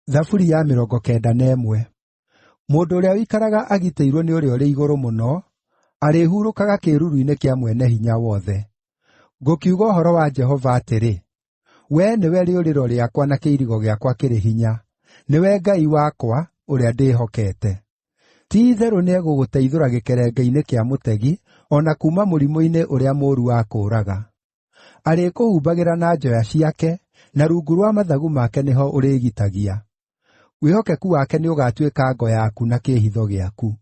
Thaburi ya 91. Mũndũ ũrĩa ũikaraga agitĩirwo nĩ Ũrĩa-ũrĩ-Igũrũ-Mũno arĩhurũkaga kĩĩruru-inĩ kĩa Mwene-Hinya-Wothe. Ngũkiuga ũhoro wa Jehova atĩrĩ, “Wee nĩwe rĩũrĩro rĩakwa na kĩirigo gĩakwa kĩrĩ hinya, nĩwe Ngai wakwa, ũrĩa ndĩhokete.” Ti-itherũ nĩegũgũteithũra gĩkerenge-inĩ kĩa mũtegi, o na kuuma mũrimũ-inĩ ũrĩa mũũru wa kũũraga. Arĩkũhumbagĩra na njoya ciake, na rungu rwa mathagu make nĩho ũrĩĩgitagia; wĩhokeku wake nĩũgatuĩka ngo yaku na kĩĩhitho gĩaku.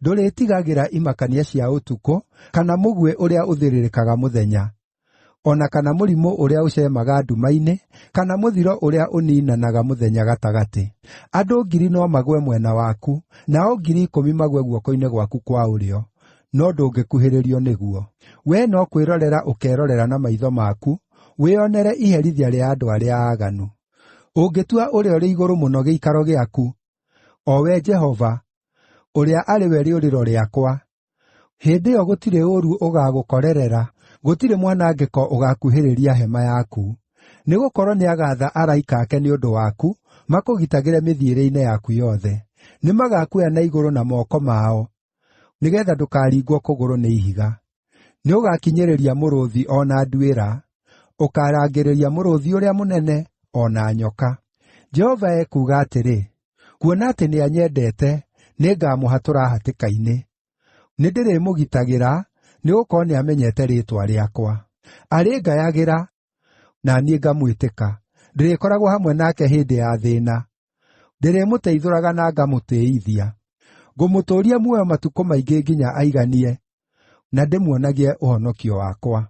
Ndũrĩĩtigagĩra imakania cia ũtukũ, kana mũguĩ ũrĩa ũthĩrĩrĩkaga mũthenya, o na kana mũrimũ ũrĩa ũceemaga nduma-inĩ, kana mũthiro ũrĩa ũniinanaga mũthenya gatagatĩ. Andũ 1,000 no magũe mwena waku, nao 10,000 magũe guoko-inĩ gwaku kwa ũrĩo, no ndũngĩkuhĩrĩrio nĩguo. Wee no kwĩrorera ũkeerorera na maitho maku, wĩonere iherithia rĩa andũ arĩa aaganu. Ũngĩtua Ũrĩa-ũrĩ-Igũrũ-Mũno gĩikaro gĩaku, o we Jehova, ũrĩa arĩ we rĩũrĩro rĩakwa, hĩndĩ ĩyo gũtirĩ ũũru ũgaagũkorerera, gũtirĩ mwanangĩko ũgaakuhĩrĩria hema yaku. Nĩgũkorwo nĩagaatha araika ake nĩ ũndũ waku, makũgitagĩre mĩthiĩre-inĩ yaku yothe. Nĩmagakuoya na igũrũ na moko mao, nĩgeetha ndũkaringwo kũgũrũ nĩ ihiga. Nĩũgakinyĩrĩria mũrũũthi o na nduĩra; ũkaarangĩrĩria mũrũũthi ũrĩa mũnene, o na nyoka. Jehova ekuuga atĩrĩ, “Kuona atĩ nĩanyendete, nĩngamũhatũra hatĩka-inĩ; nĩndĩrĩmũgitagĩra, nĩgũkorwo nĩamenyete rĩĩtwa rĩakwa. Arĩngayagĩra, na niĩ ngamwĩtĩka; ndĩrĩkoragwo hamwe nake hĩndĩ ya thĩĩna, ndĩrĩmũteithũraga na ngamũtĩĩithia. Ngũmũtũũria muoyo matukũ maingĩ nginya aiganie, na ndĩmuonagie ũhonokio wakwa.”